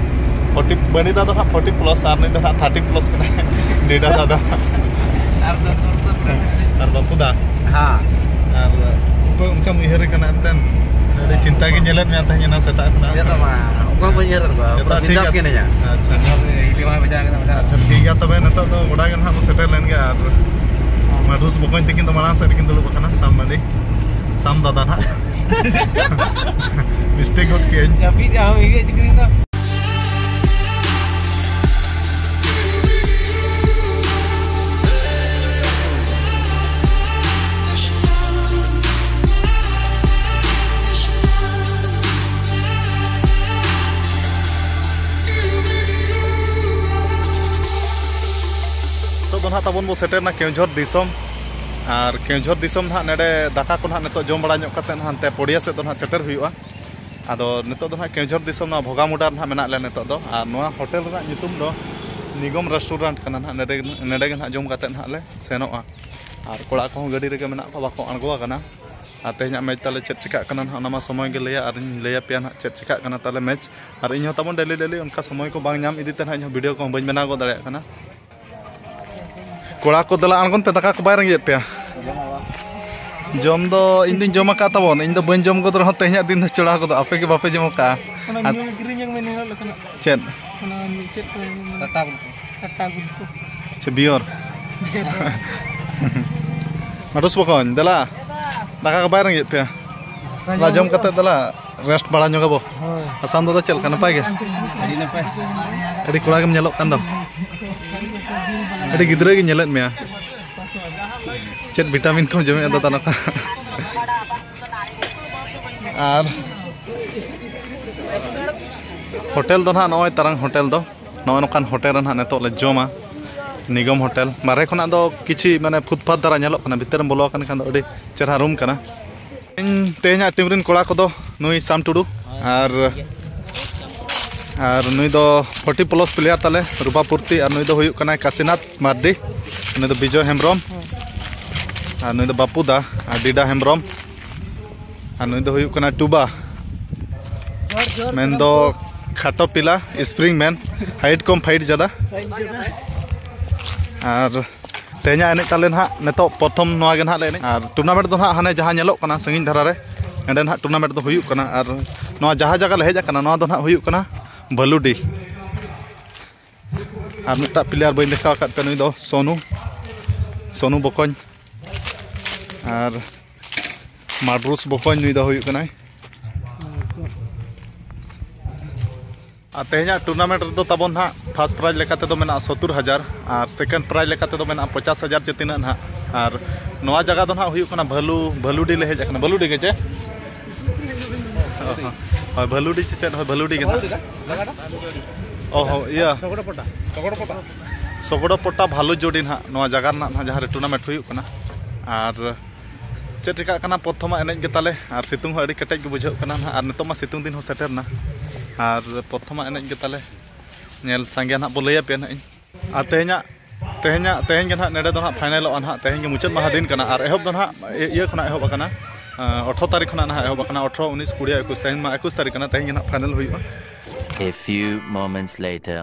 forty, ᱵᱟᱹᱱᱰᱤ ᱫᱟ ᱫᱚ ᱱᱟᱦᱟᱜ forty plus ᱟᱨ ᱱᱩᱭ ᱫᱚ ᱱᱟᱦᱟᱜ thirty plus ᱠᱟᱱᱟᱭ, ᱱᱤᱰᱟ ᱫᱟ ᱫᱚ᱾ ᱟᱨ ᱫᱚᱥ ᱵᱚᱪᱷᱚᱨ ᱯᱚᱨᱮ᱾ ᱟᱨ ᱵᱟᱹᱯᱩ ᱫᱟ? ᱦᱮᱸ᱾ ᱟᱨ ᱚᱠᱚᱭ ᱚᱱᱠᱟᱢ ᱩᱭᱦᱟᱹᱨᱮ ᱠᱟᱱᱟ ᱮᱱᱛᱮᱱ? ᱟᱹᱰᱤ ᱪᱤᱱᱛᱟ ᱜᱮ ᱧᱮᱞᱮᱫ ᱢᱮᱭᱟ ᱛᱮᱦᱮᱧ ᱮᱱᱟᱝ ᱥᱮᱛᱟᱜ ᱠᱷᱚᱱᱟᱜ᱾ ᱪᱮᱫ ᱦᱚᱸ ᱵᱟᱝ, ᱚᱠᱚᱭ ᱵᱟᱹᱧ ᱩᱭᱦᱟᱹᱨᱮᱫ ᱠᱚᱣᱟ, ᱡᱚᱛᱚ ᱯᱩᱨᱟᱹ ᱴᱷᱤᱠ ᱵᱤᱱᱫᱟᱥ ᱜᱮᱭᱟ? ᱜᱮ ᱢᱤᱱᱟᱹᱧᱟ᱾ ᱟᱪᱪᱷᱟ᱾ ᱤᱞᱤ ᱢᱟ ᱵᱟᱡᱟᱣ ᱠᱟᱱᱟ, ᱵᱟᱡᱟᱣ᱾ ᱟᱪᱪᱷᱟ, ᱴᱷᱤᱠ ᱜᱮᱭᱟ, ᱛᱚᱵᱮ ᱱᱤᱛᱚᱜ ᱫᱚ ᱜᱚᱰᱟ ᱜᱮ ᱱᱟᱦᱟᱜ ᱵᱚ ᱥᱮᱴᱮᱨ ᱞᱮᱱ ᱜᱮ᱾ ᱟᱨ ᱢᱟᱰᱷᱩᱥ ᱵᱚᱠᱚᱧ ᱛᱟᱹᱠᱤᱱ ᱫᱚ ᱢᱟᱲᱟᱝ ᱥᱮᱫ ᱨᱮᱠᱤᱱ ᱫᱩᱲᱩᱵ ᱟᱠᱟᱱᱟ, ᱥᱟᱢ ᱢᱟᱹᱰᱤ, ᱥᱟᱢ ᱫᱟᱫᱟ ᱱᱟᱦᱟᱜ᱾ Mistake ᱜᱚᱫ ᱠᱮᱜᱼᱟᱹᱧ᱾ ᱡᱟᱹᱯᱤᱫ ᱟᱢ ᱤᱭᱟᱹ ᱪᱤᱠᱟᱹᱭᱮᱱᱟ? ᱱᱤᱛᱚᱜ ᱫᱚ ᱱᱟᱦᱟᱜ ᱛᱟᱵᱚᱱ ᱵᱚ ᱥᱮᱴᱮᱨᱱᱟ ᱠᱮᱣᱡᱷᱚᱨ ᱫᱤᱥᱚᱢ᱾ ᱟᱨ ᱠᱮᱣᱡᱷᱚᱨ ᱫᱤᱥᱚᱢ ᱱᱟᱦᱟᱜ ᱱᱚᱰᱮ ᱫᱟᱠᱟ ᱠᱚ ᱱᱟᱦᱟᱜ ᱱᱤᱛᱚᱜ ᱡᱚᱢ ᱵᱟᱲᱟ ᱧᱚᱜ ᱠᱟᱛᱮᱫ ᱦᱟᱱᱛᱮ ᱯᱚᱲᱤᱭᱟ ᱥᱮᱫ ᱫᱚ ᱱᱟᱦᱟᱜ ᱥᱮᱴᱮᱨ ᱦᱩᱭᱩᱜᱼᱟ᱾ ᱟᱫᱚ ᱱᱤᱛᱚᱜ ᱫᱚ ᱱᱟᱦᱟᱜ ᱠᱮᱣᱡᱷᱚᱨ ᱫᱤᱥᱚᱢ ᱱᱚᱣᱟ ᱵᱷᱚᱜᱟᱢᱩᱰᱟ ᱨᱮ ᱱᱟᱦᱟᱜ ᱢᱮᱱᱟᱜ ᱞᱮᱭᱟ ᱱᱤᱛᱚᱜ ᱫᱚ᱾ ᱟᱨ ᱱᱚᱣᱟ ᱦᱳᱴᱮᱞ ᱨᱮᱱᱟᱜ ᱧᱩᱛᱩᱢ ᱫᱚ ᱱᱤᱜᱚᱢ ᱨᱮᱥᱴᱩᱨᱮᱱᱴ ᱠᱟᱱᱟ ᱱᱟᱦᱟᱜ᱾ ᱱᱚᱰᱮ, ᱱᱚᱰᱮ ᱜᱮ ᱱᱟᱦᱟᱜ ᱡᱚᱢ ᱠᱟᱛᱮᱫ ᱱᱟᱦᱟᱜ ᱞᱮ ᱥᱮᱱᱚᱜᱼᱟ᱾ ᱟᱨ ᱠᱚᱲᱟ ᱠᱚᱦᱚᱸ ᱜᱟᱹᱰᱤ ᱨᱮᱜᱮ ᱢᱮᱱᱟᱜ ᱠᱚᱣᱟ, ᱵᱟᱠᱚ ᱟᱬᱜᱚ ᱟᱠᱟᱱᱟ᱾ ᱟᱨ ᱛᱮᱦᱮᱧᱟᱜ ᱢᱮᱪ ᱛᱟᱞᱮ ᱪᱮᱫ ᱪᱤᱠᱟᱹᱜ ᱠᱟᱱᱟ ᱱᱟᱦᱟᱜ, ᱚᱱᱟ ᱢᱟ ᱥᱚᱢᱚᱭ ᱜᱮ ᱞᱟᱹᱭᱟ, ᱟᱨᱤᱧ ᱞᱟᱹᱭ ᱟᱯᱮᱭᱟ ᱱᱟᱦᱟᱜ ᱪᱮᱫ ᱪᱤᱠᱟᱹᱜ ᱠᱟᱱᱟ ᱛᱟᱞᱮ ᱢᱮᱪ᱾ ᱟᱨ ᱤᱧ ᱦᱚᱸ ᱛᱟᱵᱚᱱ ᱰᱮᱞᱤ ᱰᱮᱞᱤ ᱚᱱᱠᱟ ᱥᱚᱢᱚᱭ ᱠᱚ ᱵᱟᱝ ᱧᱟᱢ ᱤᱫᱤ ᱛᱮ ᱱᱟᱦᱟᱜ ᱤᱧ ᱦᱚᱸ ᱵᱷᱤᱰᱤᱭᱳ ᱠᱚᱦᱚᱸ ᱵᱟᱹᱧ ᱵᱮᱱᱟᱣ ᱜᱚᱫ ᱫᱟᱲᱮᱭᱟᱜ ᱠᱟᱱᱟ᱾ ᱠᱚᱲᱟ ᱠᱚ, ᱫᱮᱞᱟ ᱟᱬᱜᱚᱱ ᱯᱮ, ᱫᱟᱠᱟ ᱠᱚ ᱵᱟᱭ ᱨᱮᱸᱜᱮᱡ ᱯᱮᱭᱟ? ᱡᱚᱢ ᱫᱚ ᱤᱧ ᱫᱩᱧ ᱡᱚᱢ ᱟᱠᱟᱫ ᱛᱟᱵᱚᱱ, ᱤᱧ ᱫᱚ ᱵᱟᱹᱧ ᱡᱚᱢ ᱜᱚᱫ ᱨᱮᱦᱚᱸ ᱛᱮᱦᱮᱧᱟᱜ ᱫᱤᱱ ᱫᱚ ᱪᱚᱲᱟ ᱠᱚᱫᱚ ᱟᱯᱮ ᱜᱮ ᱵᱟᱯᱮ ᱡᱚᱢ ᱟᱠᱟᱫᱼᱟ᱾ ᱚᱱᱟ ᱟᱨ ᱧᱩ ᱠᱤᱨᱤᱧ ᱟᱹᱜᱩ ᱢᱮ ᱱᱤᱱᱟᱹᱜ ᱞᱮᱠᱟᱱᱟᱜ᱾ ᱪᱮᱫ? ᱚᱱᱟ ᱪᱮᱫ ᱠᱚ? ᱴᱟᱴᱟ ᱜᱩᱞᱠᱚ᱾ ᱴᱟᱴᱟ ᱜᱩᱞᱠᱚ᱾ ᱪᱮ ᱵᱤᱭᱚᱨ? ᱢᱟᱰᱩᱥ ᱵᱚᱠᱚᱧ, ᱫᱮᱞᱟ᱾ ᱫᱟᱠᱟ ᱠᱚ ᱵᱟᱭ ᱨᱮᱸᱜᱮᱡ ᱯᱮᱭᱟ? ᱫᱮᱞᱟ, ᱡᱚᱢ ᱠᱟᱛᱮ ᱫᱮᱞᱟ, ᱨᱮᱥᱴ ᱵᱟᱲᱟ ᱧᱚᱜ ᱟᱵᱚ᱾ ᱦᱳᱭ᱾ ᱟᱥᱟᱢ ᱫᱟᱫᱟ, ᱪᱮᱫ ᱞᱮᱠᱟ, ᱱᱟᱯᱟᱭ ᱜᱮ? ᱟᱹᱰᱤ ᱱᱟᱯᱟᱭ᱾ ᱟᱹᱰᱤ ᱠᱚᱲᱟ ᱜᱮᱢ ᱧᱮᱞᱚᱜ ᱠᱟᱱ ᱫᱚ᱾ ᱟᱹᱰᱤ ᱜᱤᱫᱽᱨᱟᱹ ᱜᱮ ᱧᱮᱞᱮᱫ ᱢᱮᱭᱟ᱾ ᱪᱮᱫ ᱵᱷᱤᱴᱟᱢᱤᱱ ᱠᱚᱢ ᱡᱚᱢᱮᱫᱼᱟ ᱫᱟᱫᱟ ᱱᱚᱝᱠᱟ? ᱟᱨ ᱦᱳᱴᱮᱞ ᱫᱚ ᱱᱟᱦᱟᱜ ᱱᱚᱜᱼᱚᱭ ᱛᱟᱨᱟᱝ ᱦᱳᱴᱮᱞ ᱫᱚ, ᱱᱚᱜᱼᱚᱭ ᱱᱚᱝᱠᱟᱱ ᱦᱳᱴᱮᱞ ᱨᱮ ᱱᱟᱦᱟᱜ ᱱᱤᱛᱚᱜ ᱞᱮ ᱡᱚᱢᱟ, ᱱᱤᱜᱚᱢ ᱦᱳᱴᱮᱞ᱾ ᱵᱟᱨᱦᱮ ᱠᱷᱚᱱᱟᱜ ᱫᱚ ᱠᱤᱪᱷᱤ ᱢᱟᱱᱮ ᱯᱷᱩᱴᱯᱟᱛ ᱫᱷᱟᱨᱟ ᱧᱮᱞᱚᱜ ᱠᱟᱱᱟ, ᱵᱷᱤᱛᱟᱹᱨ ᱮᱢ ᱵᱚᱞᱚ ᱟᱠᱟᱱ ᱠᱷᱟᱱ ᱫᱚ ᱟᱹᱰᱤ ᱪᱮᱦᱨᱟ ᱨᱩᱢ ᱠᱟᱱᱟ᱾ ᱤᱧ ᱛᱮᱦᱮᱧᱟᱜ ᱴᱤᱢ ᱨᱮᱱ ᱠᱚᱲᱟ ᱠᱚᱫᱚ ᱱᱩᱭ ᱥᱟᱢ ᱴᱩᱰᱩ ᱟᱨ, ᱟᱨ ᱱᱩᱭ ᱫᱚ ᱯᱷᱳᱨᱴᱤ ᱯᱞᱟᱥ ᱯᱞᱮᱭᱟᱨ ᱛᱟᱞᱮ, ᱨᱩᱯᱟᱯᱩᱨᱛᱤ, ᱟᱨ ᱱᱩᱭ ᱫᱚ ᱦᱩᱭᱩᱜ ᱠᱟᱱᱟᱭ ᱠᱟᱥᱤᱱᱟᱛᱷ ᱢᱟᱨᱰᱤ, ᱱᱩᱭ ᱫᱚ ᱵᱤᱡᱚᱭ ᱦᱮᱢᱵᱨᱚᱢ, ᱟᱨ ᱱᱩᱭ ᱫᱚ ᱵᱟᱯᱩ ᱫᱟ, ᱟᱨ ᱰᱤᱰᱟ ᱦᱮᱢᱵᱨᱚᱢ, ᱟᱨ ᱱᱩᱭ ᱫᱚ ᱦᱩᱭᱩᱜ ᱠᱟᱱᱟᱭ ᱴᱩᱵᱟ, ᱢᱮᱱᱫᱚ ᱠᱷᱟᱴᱚ ᱯᱤᱞᱟ, ᱥᱯᱨᱤᱝ ᱢᱮᱱ, ᱦᱟᱭᱤᱴ ᱠᱚᱢ ᱯᱷᱟᱭᱤᱴ ᱡᱟᱫᱟ᱾ ᱟᱨ ᱛᱮᱦᱮᱧᱟᱜ ᱮᱱᱮᱡ ᱛᱟᱞᱮ ᱱᱟᱦᱟᱜ ᱱᱤᱛᱚᱜ ᱯᱨᱚᱛᱷᱚᱢ ᱱᱚᱣᱟ ᱜᱮ ᱱᱟᱦᱟᱜ ᱞᱮ ᱮᱱᱮᱡ᱾ ᱟᱨ ᱴᱩᱨᱱᱟᱢᱮᱱᱴ ᱫᱚ ᱱᱟᱦᱟᱜ ᱦᱟᱱᱮ ᱡᱟᱦᱟᱸ ᱧᱮᱞᱚᱜ ᱠᱟᱱᱟ ᱥᱟᱺᱜᱤᱧ ᱫᱷᱟᱨᱟ ᱨᱮ, ᱚᱸᱰᱮ ᱱᱟᱦᱟᱜ ᱴᱩᱨᱱᱟᱢᱮᱱᱴ ᱫᱚ ᱦᱩᱭᱩᱜ ᱠᱟᱱᱟ᱾ ᱟᱨ ᱱᱚᱣᱟ ᱡᱟᱦᱟᱸ ᱡᱟᱭᱜᱟ ᱞᱮ ᱦᱮᱡ ᱟᱠᱟᱱᱟ, ᱱᱚᱣᱟ ᱫᱚ ᱱᱟᱦᱟᱜ ᱦᱩᱭᱩᱜ ᱠᱟᱱᱟ ᱵᱷᱟᱞᱩᱰᱤ᱾ ᱟᱨ ᱢᱤᱫᱴᱟᱜ ᱯᱞᱮᱭᱟᱨ ᱵᱟᱹᱧ ᱫᱮᱠᱷᱟᱣ ᱟᱠᱟᱫ ᱯᱮᱭᱟ, ᱱᱩᱭ ᱫᱚ ᱥᱳᱱᱩ, ᱥᱳᱱᱩ ᱵᱚᱠᱚᱧ᱾ ᱟᱨ ᱢᱟᱰᱨᱩᱥ ᱵᱚᱠᱚᱧ, ᱱᱩᱭ ᱫᱚ ᱦᱩᱭᱩᱜ ᱠᱟᱱᱟᱭ᱾ ᱟᱨ ᱛᱮᱦᱮᱧᱟᱜ ᱴᱩᱨᱱᱟᱢᱮᱱᱴ ᱨᱮᱫᱚ ᱛᱟᱵᱚᱱ ᱱᱟᱦᱟᱜ ᱯᱷᱟᱥᱴ ᱯᱨᱟᱭᱤᱡᱽ ᱞᱮᱠᱟ ᱛᱮᱫᱚ ᱢᱮᱱᱟᱜᱼᱟ ᱥᱚᱛᱛᱚᱨ ᱦᱟᱡᱟᱨ, ᱟᱨ ᱥᱮᱠᱮᱱᱰ ᱯᱨᱟᱭᱤᱡᱽ ᱞᱮᱠᱟ ᱛᱮᱫᱚ ᱢᱮᱱᱟᱜᱼᱟ ᱯᱚᱪᱟᱥ ᱦᱟᱡᱟᱨ ᱪᱮ ᱛᱤᱱᱟᱹᱜ ᱱᱟᱦᱟᱜ᱾ ᱟᱨ ᱱᱚᱣᱟ ᱡᱟᱭᱜᱟ ᱫᱚ ᱱᱟᱦᱟᱜ ᱦᱩᱭᱩᱜ ᱠᱟᱱᱟ ᱵᱷᱟᱹᱞᱩ, ᱵᱷᱟᱹᱞᱩᱰᱤ ᱞᱮ ᱦᱮᱡ ᱟᱠᱟᱱᱟ᱾ ᱵᱷᱟᱹᱞᱩᱰᱤ ᱜᱮ ᱪᱮ? ᱦᱳᱭ, ᱵᱷᱟᱹᱞᱩᱰᱤ ᱪᱮ ᱪᱮᱫ? ᱦᱳᱭ, ᱵᱷᱟᱹᱞᱩᱰᱤ ᱜᱮ ᱱᱟᱦᱟᱜ᱾ ᱚ ᱦᱚᱸ, ᱤᱭᱟᱹ᱾ ᱥᱚᱜᱚᱲᱚ ᱯᱚᱴᱟ᱾ ᱥᱚᱜᱚᱲᱚ ᱯᱚᱴᱟ᱾ ᱥᱚᱜᱚᱲᱚ ᱯᱚᱴᱟ ᱵᱷᱟᱹᱞᱩ ᱡᱳᱰᱤ ᱱᱟᱦᱟᱜ, ᱱᱚᱣᱟ ᱡᱟᱭᱜᱟ ᱨᱮᱱᱟᱜ ᱱᱟᱦᱟᱜ ᱡᱟᱦᱟᱸ ᱨᱮ ᱴᱩᱨᱱᱟᱢᱮᱱᱴ ᱦᱩᱭᱩᱜ ᱠᱟᱱᱟ᱾ ᱟᱨ ᱪᱮᱫ ᱪᱤᱠᱟᱹᱜ ᱠᱟᱱᱟ, ᱯᱨᱚᱛᱷᱚᱢᱟᱜ ᱮᱱᱮᱡ ᱜᱮ ᱛᱟᱞᱮ, ᱟᱨ ᱥᱤᱛᱩᱝ ᱦᱚᱸ ᱟᱹᱰᱤ ᱠᱮᱴᱮᱡ ᱜᱮ ᱵᱩᱡᱷᱟᱹᱜ ᱠᱟᱱᱟ ᱱᱟᱦᱟᱜ᱾ ᱟᱨ ᱱᱤᱛᱚᱜ ᱢᱟ ᱥᱤᱛᱩᱝ ᱫᱤᱱ ᱦᱚᱸ ᱥᱮᱴᱮᱨ ᱮᱱᱟ᱾ ᱟᱨ ᱯᱨᱚᱛᱷᱚᱢᱟᱜ ᱮᱱᱮᱡ ᱜᱮ ᱛᱟᱞᱮ, ᱧᱮᱞ ᱥᱟᱸᱜᱮ ᱱᱟᱦᱟᱜ ᱵᱚ ᱞᱟᱹᱭ ᱟᱯᱮᱭᱟ ᱱᱟᱦᱟᱜ ᱤᱧ᱾ ᱟᱨ ᱛᱮᱦᱮᱧᱟᱜ ᱛᱮᱦᱮᱧᱟᱜ, ᱛᱮᱦᱮᱧ ᱜᱮ ᱱᱟᱦᱟᱜ ᱱᱮᱰᱮ ᱫᱚ ᱱᱟᱦᱟᱜ ᱯᱷᱟᱭᱱᱮᱞᱚᱜᱼᱟ ᱱᱟᱦᱟᱜ᱾ ᱛᱮᱦᱮᱧ ᱜᱮ ᱢᱩᱪᱟᱹᱫ ᱢᱟᱦᱟ ᱫᱤᱱ ᱠᱟᱱᱟ ᱟᱨ ᱮᱦᱚᱵ ᱫᱚ ᱱᱟᱦᱟᱜ ᱤᱭᱟᱹ ᱠᱷᱚᱱᱟᱜ ᱮᱦᱚᱵ ᱟᱠᱟᱱᱟ᱾ ᱟᱴᱷᱨᱚ ᱛᱟᱹᱨᱤᱠᱷ ᱠᱷᱚᱱᱟᱜ ᱱᱟᱦᱟᱜ ᱮᱦᱚᱵ ᱟᱠᱟᱱᱟ, ᱟᱴᱷᱨᱚ, ᱩᱱᱤᱥ, ᱠᱩᱲᱤ, ᱮᱠᱩᱥ, ᱛᱮᱦᱮᱧ ᱢᱟ ᱮᱠᱩᱥ ᱛᱟᱹᱨᱤᱠᱷ ᱠᱟᱱᱟ, ᱛᱮᱦᱮᱧ ᱜᱮ ᱱᱟᱦᱟᱜ ᱯᱷᱟᱭᱱᱮᱞ ᱦᱩᱭᱩᱜᱼᱟ᱾ A few moments later.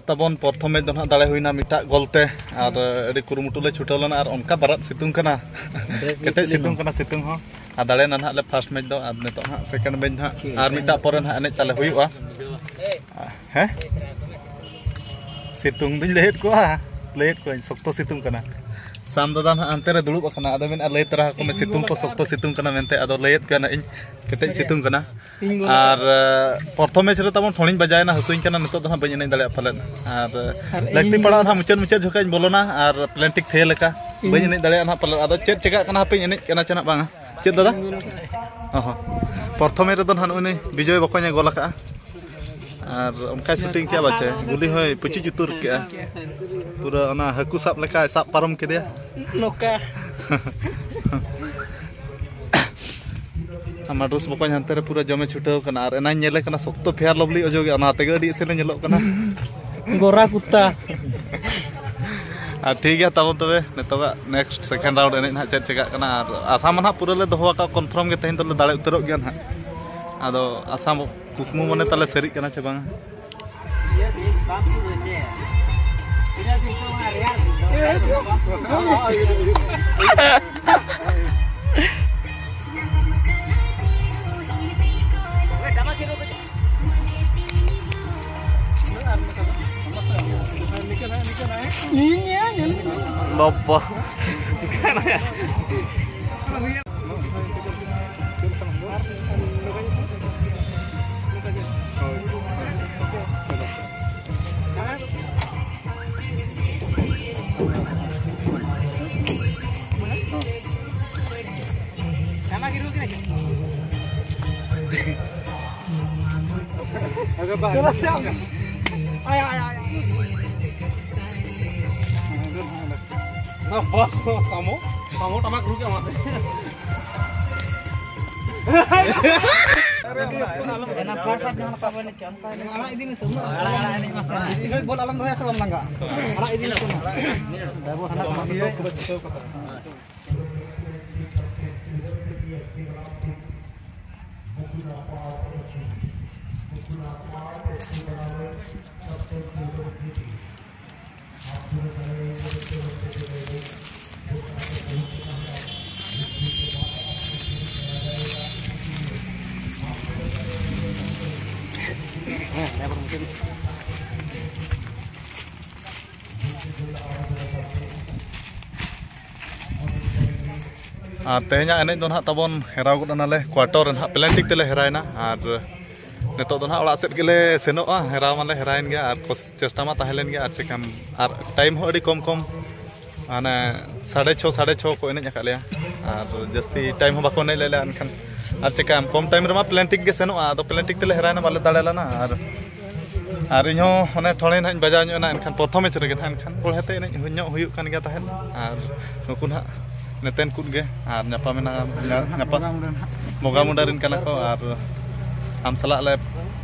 ᱛᱟᱵᱚᱱ ᱯᱨᱚᱛᱷᱚᱢ ᱢᱮᱪ ᱫᱚ ᱱᱟᱦᱟᱜ ᱫᱟᱲᱮ ᱦᱩᱭᱱᱟ ᱢᱤᱫᱴᱟᱜ ᱜᱳᱞ ᱛᱮ, ᱟᱨ ᱟᱹᱰᱤ ᱠᱩᱨᱩᱢᱩᱴᱩ ᱞᱮ ᱪᱷᱩᱴᱟᱹᱣ ᱞᱮᱱᱟ, ᱟᱨ ᱚᱱᱠᱟ ᱵᱟᱨᱟᱫ ᱥᱤᱛᱩᱝ ᱠᱟᱱᱟ, ᱠᱮᱴᱮᱡ ᱥᱤᱛᱩᱝ ᱠᱟᱱᱟ ᱥᱤᱛᱩᱝ ᱦᱚᱸ᱾ ᱟᱨ ᱫᱟᱲᱮᱭᱮᱱᱟ ᱱᱟᱦᱟᱜ ᱞᱮ ᱯᱷᱟᱥᱴ ᱢᱮᱪ ᱫᱚ, ᱟᱨ ᱱᱤᱛᱚᱜ ᱦᱟᱸᱜ ᱥᱮᱠᱮᱱᱰ ᱢᱮᱪ ᱱᱟᱦᱟᱜ ᱟᱨ ᱢᱤᱫᱴᱟᱜ ᱯᱚᱨᱮ ᱱᱟᱦᱟᱜ ᱮᱱᱮᱡ ᱛᱟᱞᱮ ᱦᱩᱭᱩᱜᱼᱟ᱾ ᱦᱮᱸ, ᱥᱤᱛᱩᱝ ᱫᱩᱧ ᱞᱟᱹᱭᱮᱫ ᱠᱚᱣᱟ, ᱞᱟᱹᱭᱮᱫ ᱠᱚᱣᱟᱧ ᱥᱚᱠᱛᱚ ᱥᱤᱛᱩᱝ ᱠᱟᱱᱟ᱾ ᱥᱟᱢ ᱫᱟᱫᱟ ᱱᱟᱦᱟᱜ ᱦᱟᱱᱛᱮ ᱨᱮ ᱫᱩᱲᱩᱵ ᱟᱠᱟᱱᱟ, ᱟᱫᱚ ᱢᱮᱱᱮᱫᱼᱟ ᱞᱟᱹᱭ ᱛᱚᱨᱟ ᱟᱠᱚ ᱢᱮ ᱥᱤᱛᱩᱝ ᱠᱚ ᱥᱚᱠᱛᱚ ᱥᱤᱛᱩᱝ ᱠᱟᱱᱟ ᱢᱮᱱᱛᱮ, ᱟᱫᱚ ᱞᱟᱹᱭᱮᱫ ᱠᱚᱣᱟ ᱱᱟᱦᱟᱜ ᱤᱧ ᱠᱮᱴᱮᱡ ᱥᱤᱛᱩᱝ ᱠᱟᱱᱟ᱾ ᱟᱨ ᱯᱨᱚᱛᱷᱚᱢ ᱢᱮᱪ ᱨᱮ ᱛᱟᱵᱚᱱ ᱴᱷᱚᱲᱤᱧ ᱵᱟᱡᱟᱭᱮᱱᱟ, ᱦᱟᱹᱥᱩᱧ ᱠᱟᱱᱟ, ᱱᱤᱛᱚᱜ ᱫᱚ ᱱᱟᱦᱟᱜ ᱵᱟᱹᱧ ᱮᱱᱮᱡ ᱫᱟᱲᱮᱭᱟᱜᱼᱟ ᱯᱟᱞᱮᱫ᱾ ᱟᱨ ᱞᱟᱹᱠᱛᱤ ᱯᱟᱲᱟᱜᱼᱟ ᱱᱟᱦᱟᱜ ᱢᱩᱪᱟᱹᱫ ᱢᱩᱪᱟᱹᱫ ᱡᱚᱠᱷᱚᱡ ᱤᱧ ᱵᱚᱞᱚᱱᱟ ᱟᱨ ᱯᱞᱮᱱ ᱴᱷᱤᱠ ᱛᱷᱤᱭᱟᱹ ᱞᱮᱠᱟ ᱵᱟᱹᱧ ᱮᱱᱮᱡ ᱫᱟᱲᱮᱭᱟᱜᱼᱟ ᱱᱟᱦᱟᱜ ᱯᱟᱞᱮᱫ᱾ ᱟᱫᱚ ᱪᱮᱫ ᱪᱮᱠᱟᱜ ᱠᱟᱱᱟ ᱦᱟᱯᱮᱧ ᱮᱱᱮᱡ ᱠᱟᱱᱟ ᱪᱮ ᱱᱟᱦᱟᱜ ᱵᱟᱝᱟ᱾ ᱪᱮᱫ ᱫᱟᱫᱟ? ᱚ ᱦᱚᱸ᱾ ᱯᱨᱚᱛᱷᱚᱢ ᱨᱮᱫᱚ ᱱᱟᱦᱟᱜ ᱱᱩᱜᱼᱩᱭ ᱱᱩᱭ ᱵᱤᱡᱚᱭ ᱵᱚᱠᱚᱧᱮ ᱜᱳᱞ ᱟᱠᱟᱜᱼᱟ᱾ ᱟᱨ ᱚᱱᱠᱟᱭ ᱥᱩᱴᱤᱝ ᱠᱮᱜᱼᱟ ᱵᱟᱪᱮ, ᱜᱩᱞᱤ ᱦᱚᱸᱭ ᱯᱩᱪᱩᱡ ᱩᱛᱟᱹᱨ ᱠᱮᱜᱼᱟ᱾ ᱯᱩᱨᱟᱹ ᱚᱱᱟ ᱦᱟᱹᱠᱩ ᱥᱟᱵ ᱞᱮᱠᱟᱭ ᱥᱟᱵ ᱯᱟᱨᱚᱢ ᱠᱮᱫᱮᱭᱟ᱾ ᱱᱚᱝᱠᱟ᱾ ᱟᱨ ᱢᱟᱰᱨᱩᱥ ᱵᱚᱠᱚᱧ ᱦᱟᱱᱛᱮ ᱨᱮ ᱯᱩᱨᱟᱹ ᱡᱚᱢᱮ ᱪᱷᱩᱴᱟᱹᱣ ᱠᱟᱱᱟ, ᱟᱨ ᱮᱱᱟᱧ ᱧᱮᱞᱮ ᱠᱟᱱᱟ ᱥᱚᱠᱛᱚ ᱯᱷᱮᱭᱟᱨ ᱞᱚᱵᱷᱞᱤ ᱚᱡᱚᱜᱮ, ᱚᱱᱟ ᱛᱮᱜᱮ ᱟᱹᱰᱤ ᱮᱥᱮᱞᱮ ᱧᱮᱞᱚᱜ ᱠᱟᱱᱟ᱾ ᱜᱚᱨᱟ ᱠᱩᱛᱟ᱾ ᱟᱨ ᱴᱷᱤᱠ ᱜᱮᱭᱟ ᱛᱟᱵᱚᱱ ᱛᱚᱵᱮ, ᱱᱤᱛᱚᱜᱟᱜ ᱱᱮᱠᱥᱴ ᱥᱮᱠᱮᱱᱰ ᱨᱟᱣᱩᱱᱰ ᱮᱱᱮᱡ ᱱᱟᱦᱟᱜ ᱪᱮᱫ ᱪᱮᱠᱟᱜ ᱠᱟᱱᱟ, ᱟᱨ ᱟᱥᱟ ᱢᱟ ᱱᱟᱦᱟᱜ ᱯᱩᱨᱟᱹ ᱞᱮ ᱫᱚᱦᱚ ᱟᱠᱟᱫ, ᱠᱚᱱᱯᱷᱟᱨᱢ ᱜᱮ ᱛᱮᱦᱮᱧ ᱫᱚᱞᱮ ᱫᱟᱲᱮ ᱩᱛᱟᱹᱨᱚᱜ ᱜᱮᱭᱟ ᱱᱟᱦᱟᱜ᱾ ᱟᱫᱚ ᱟᱥᱟ ᱠᱩᱠᱢᱩ ᱢᱚᱱᱮ ᱛᱟᱞᱮ ᱥᱟᱹᱨᱤᱜ ᱠᱟᱱᱟ ᱪᱮ ᱵᱟᱝ? ᱵᱟᱵᱟ᱾ ᱵᱚᱥ, ᱵᱚᱥ, ᱟᱢᱚ, ᱟᱢᱚ ᱴᱟᱢᱟᱠ ᱨᱩ ᱠᱮᱫ ᱟᱢ᱾ ᱮᱱᱟᱝ ᱯᱷᱟᱴ ᱯᱷᱟᱴ ᱡᱟᱦᱟᱸ ᱞᱮᱠᱟ ᱵᱚᱱ ᱮᱱᱮᱡ ᱠᱮᱜᱼᱟ, ᱚᱱᱠᱟ ᱮᱱᱮᱡ ᱢᱮ᱾ ᱟᱲᱟᱜ ᱤᱫᱤ ᱢᱮᱥᱮ, ᱩᱱᱟᱹᱜ ᱟᱲᱟᱜ, ᱟᱲᱟᱜ ᱮᱱᱮᱡ ᱢᱟᱥᱮ᱾ ᱵᱮᱥᱤ ᱜᱷᱟᱹᱲᱤᱡ ᱵᱚᱞ ᱟᱞᱚᱢ ᱫᱚᱦᱚᱭᱟ ᱥᱮ ᱵᱟᱢ ᱞᱟᱸᱜᱟᱜᱼᱟ? ᱟᱲᱟᱜ ᱤᱫᱤ ᱢᱮᱥᱮ ᱩᱱᱟᱹᱜ᱾ ᱰᱟᱭᱵᱚᱨ ᱦᱟᱱᱟ ᱠᱚ ᱵᱟᱹᱜᱤ ᱦᱚᱴᱚ ᱠᱟᱫᱟ᱾ ᱟᱨ ᱛᱮᱦᱮᱧᱟᱜ ᱮᱱᱮᱡ ᱫᱚ ᱱᱟᱦᱟᱜ ᱛᱟᱵᱚᱱ ᱦᱮᱨᱟᱣ ᱜᱚᱫ ᱮᱱᱟᱞᱮ, ᱠᱚᱣᱟᱴᱚᱨ ᱨᱮ ᱱᱟᱦᱟᱜ ᱯᱞᱮᱱᱴᱤᱠ ᱛᱮᱞᱮ ᱦᱮᱨᱟᱭᱮᱱᱟ᱾ ᱟᱨ ᱱᱤᱛᱚᱜ ᱫᱚ ᱱᱟᱦᱟᱜ ᱚᱲᱟᱜ ᱥᱮᱫ ᱜᱮᱞᱮ ᱥᱮᱱᱚᱜᱼᱟ, ᱦᱮᱨᱟᱣ ᱢᱟᱞᱮ ᱦᱮᱨᱟᱭᱮᱱ ᱜᱮᱭᱟ᱾ ᱟᱨ ᱠᱚᱥ-, ᱪᱮᱥᱴᱟ ᱢᱟ ᱛᱟᱦᱮᱸ ᱞᱮᱱ ᱜᱮᱭᱟ, ᱟᱨ ᱪᱮᱠᱟᱢ, ᱟᱨ ᱴᱟᱭᱤᱢ ᱦᱚᱸ ᱟᱹᱰᱤ ᱠᱚᱢ ᱠᱚᱢ, ᱢᱟᱱᱮ ᱥᱟᱲᱮ ᱪᱷᱚ, ᱥᱟᱲᱮ ᱪᱷᱚ ᱠᱚ ᱮᱱᱮᱡ ᱟᱠᱟᱫ ᱞᱮᱭᱟ, ᱟᱨ ᱡᱟᱹᱥᱛᱤ ᱴᱟᱭᱤᱢ ᱦᱚᱸ ᱵᱟᱠᱚ ᱮᱱᱮᱡ ᱞᱮᱫ ᱞᱮᱭᱟ᱾ ᱮᱱᱠᱷᱟᱱ ᱟᱨ ᱪᱮᱠᱟᱭᱟᱢ, ᱠᱚᱢ ᱴᱟᱭᱤᱢ ᱨᱮᱢᱟ ᱯᱞᱮᱱᱴᱤᱠ ᱜᱮ ᱥᱮᱱᱚᱜᱼᱟ, ᱟᱫᱚ ᱯᱞᱮᱱᱴᱤᱠ ᱛᱮᱞᱮ ᱦᱮᱨᱟᱭᱮᱱᱟ, ᱵᱟᱞᱮ ᱫᱟᱲᱮ ᱞᱮᱱᱟ᱾ ᱟᱨ, ᱟᱨ ᱤᱧᱦᱚᱸ ᱚᱱᱮ ᱴᱷᱚᱲᱮ ᱱᱟᱦᱟᱜ ᱤᱧ ᱵᱟᱡᱟᱣ ᱧᱚᱜ ᱮᱱᱟ, ᱮᱱᱠᱷᱟᱱ ᱯᱨᱚᱛᱷᱚᱢ ᱢᱮᱪ ᱨᱮᱜᱮ ᱱᱟᱦᱟᱜ, ᱮᱱᱠᱷᱟᱱ ᱵᱚᱲᱦᱮ ᱛᱮ ᱮᱱᱮᱡ ᱦᱩᱭ ᱧᱚᱜ ᱦᱩᱭᱩᱜ ᱠᱟᱱ ᱜᱮᱭᱟ ᱛᱟᱦᱮᱸᱫ᱾ ᱟᱨ ᱱᱩᱠᱩ ᱱᱟᱦᱟᱜ ᱱᱮᱛᱮᱱ ᱠᱩᱫ ᱜᱮ, ᱟᱨ ᱧᱟᱯᱟᱢ ᱮᱱᱟ, ᱧᱟ-, ᱧᱟᱯᱟᱢ ᱵᱚᱸᱜᱟ ᱢᱩᱸᱰᱟᱹ ᱨᱮᱱ ᱠᱟᱱᱟ ᱠᱚ᱾ ᱟᱨ ᱟᱢ ᱥᱟᱞᱟᱜ ᱞᱮ